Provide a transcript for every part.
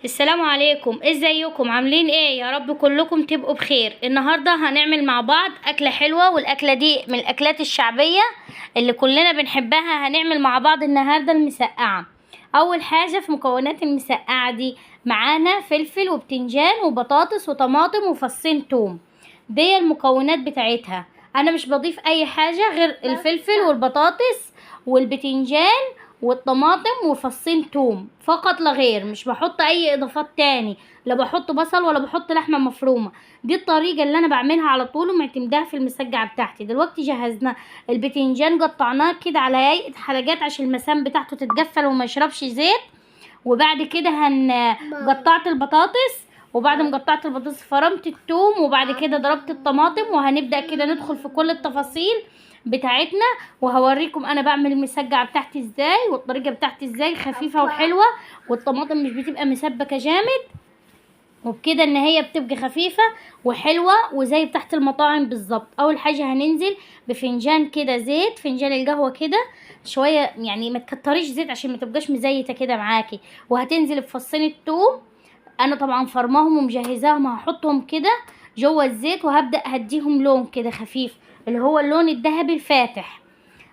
السلام عليكم، ازيكم؟ عاملين ايه؟ يا رب كلكم تبقوا بخير. النهارده هنعمل مع بعض اكله حلوة، والاكله دي من الاكلات الشعبية اللي كلنا بنحبها. هنعمل مع بعض النهارده المسقعه. اول حاجة في مكونات المسقعه دي معانا فلفل وبتنجان وبطاطس وطماطم وفصين توم. دي المكونات بتاعتها. انا مش بضيف اي حاجة غير الفلفل والبطاطس والبتنجان والطماطم وفصين توم فقط لا غير. مش بحط اي اضافات تاني، لا بحط بصل ولا بحط لحمه مفرومه. دي الطريقة اللي انا بعملها على طول ومعتمداها في المسقعه بتاعتي. دلوقتي جهزنا البتنجان، قطعناه كده على هيئة حلقات عشان المسام بتاعته تتقفل وما يشربش زيت. وبعد كده قطعت البطاطس، وبعد ما قطعت البطاطس فرمت التوم، وبعد كده ضربت الطماطم. وهنبدأ كده ندخل في كل التفاصيل بتاعتنا، وهوريكم انا بعمل المسقعه بتاعتي ازاي والطريقة بتاعتي ازاي، خفيفة وحلوه، والطماطم مش بتبقى مسبكه جامد، وبكده ان هي بتبقى خفيفة وحلوه وزي بتاعت المطاعم بالظبط. اول حاجة هننزل بفنجان كده زيت، فنجان القهوة كده شوية، يعني ما تكتريش زيت عشان ما تبقاش مزيته كده معاكي. وهتنزل بفصين الثوم، انا طبعا فرماهم ومجهزاهم، هحطهم كده جوه الزيت وهبدا هديهم لون كده خفيف اللي هو اللون الذهبي الفاتح.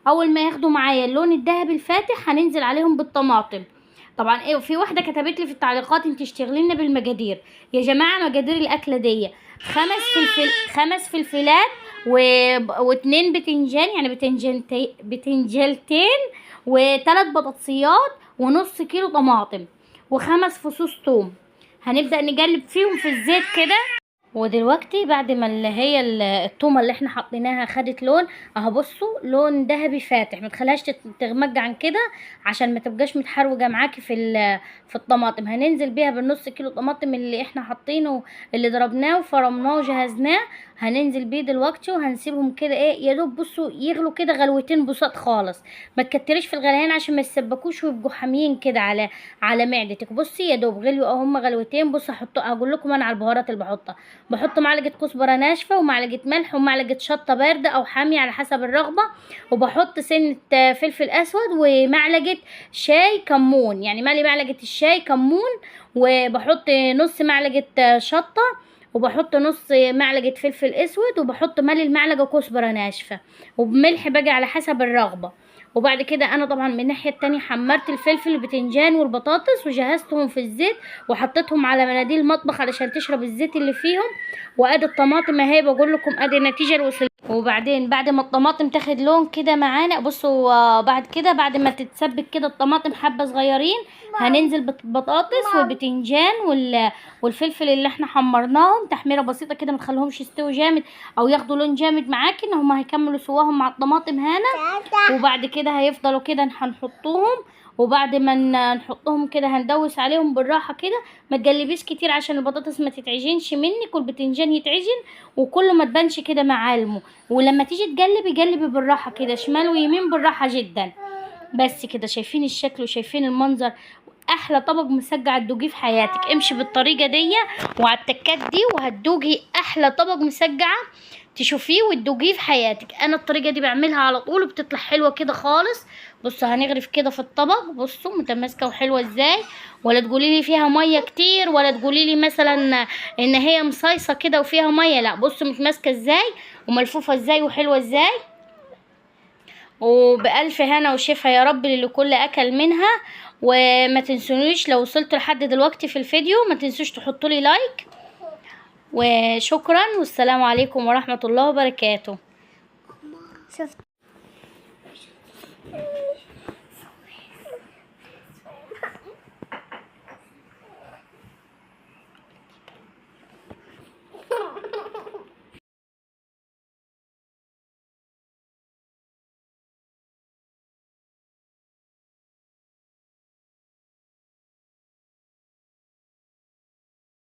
اول ما ياخدوا معايا اللون الذهبي الفاتح هننزل عليهم بالطماطم. طبعا ايه، في واحدة كتبت لي في التعليقات انت اشتغلي لنا بالمقادير. يا جماعة مقادير الاكلة دي 5 فلفلات و2 بتنجان، يعني بتنجلتين، و3 بطاطسيات، ونص كيلو طماطم، و5 فصوص توم. هنبدأ نقلب فيهم في الزيت كده. ودلوقتي بعد ما اللي هي التومه اللي احنا حطيناها خدت لون اهو، بصوا لون ذهبي فاتح، ما تخليهاش تغمج عن كده عشان ما تبقاش متحروجه معاكي في الطماطم. هننزل بيها بالنص كيلو طماطم اللي احنا حاطينه، اللي ضربناه وفرمناه وجهزناه، هننزل بيه دلوقتي وهنسيبهم كده ايه يا دوب بصوا يغلوا كده غلوتين بساط خالص. ما تكتريش في الغليان عشان ما يتسبكوش ويبقوا حاميين كده على معدتك. بصي يا دوب غليوا اهو هم غلوتين. بصوا هقول لكم انا على البهارات اللي بحطها. بحط معلقه كزبره ناشفة ومعلقة ملح ومعلقة شطه باردة او حامية على حسب الرغبة، وبحط سنة فلفل اسود ومعلقة شاي كمون، يعني مالي معلقه الشاي كمون، وبحط نص معلقه شطه، وبحط نص معلقه فلفل اسود، وبحط مالي المعلقة كزبره ناشفة، وبملح بقى على حسب الرغبة. وبعد كده انا طبعا من الناحية التانية حمرت الفلفل والبتنجان والبطاطس وجهزتهم في الزيت وحطيتهم على مناديل المطبخ علشان تشرب الزيت اللي فيهم. وادي الطماطم اهي، بقول لكم ادي النتيجة اللي وصلت. وبعدين بعد ما الطماطم تاخد لون كده معانا، بصوا بعد كده بعد ما تتسبك كده الطماطم حبه صغيرين، هننزل بالبطاطس والبتنجان والفلفل اللي احنا حمرناهم تحميره بسيطة كده، ما تخليهمش يستووا جامد او ياخدوا لون جامد معاكي، ان هم هيكملوا سواهم مع الطماطم هنا. وبعد كده هيفضلوا كده هنحطوهم، وبعد ما نحطهم كده هندوس عليهم بالراحة كده، ما تقلبيش كتير عشان البطاطس ما تتعجنش منك والبتنجان يتعجن وكله ما تبانش كده معالمه. ولما تيجي تقلبي قلبي بالراحة كده شمال ويمين بالراحة جدا. بس كده شايفين الشكل وشايفين المنظر، احلى طبق مسقعه تدوقيه في حياتك. امشي بالطريقة دي وعلى التكات دي وهتدوقي احلى طبق مسقعه تشوفيه وتدوقيه في حياتك. انا الطريقة دي بعملها على طول وبتطلع حلوة كده خالص. بصوا هنغرف كده في الطبق، بصوا متماسكة وحلوه ازاي، ولا تقولي لي فيها مية كتير، ولا تقولي لي مثلا ان هي مصيصه كده وفيها مية، لا بصوا متماسكة ازاي وملفوفه ازاي وحلوه ازاي. وبألف هنا وشفا يا رب للي كل اكل منها. وما تنسونيش لو وصلتوا لحد دلوقتي في الفيديو ما تنسوش تحطوا لي لايك، وشكرا، والسلام عليكم ورحمة الله وبركاته. شفت.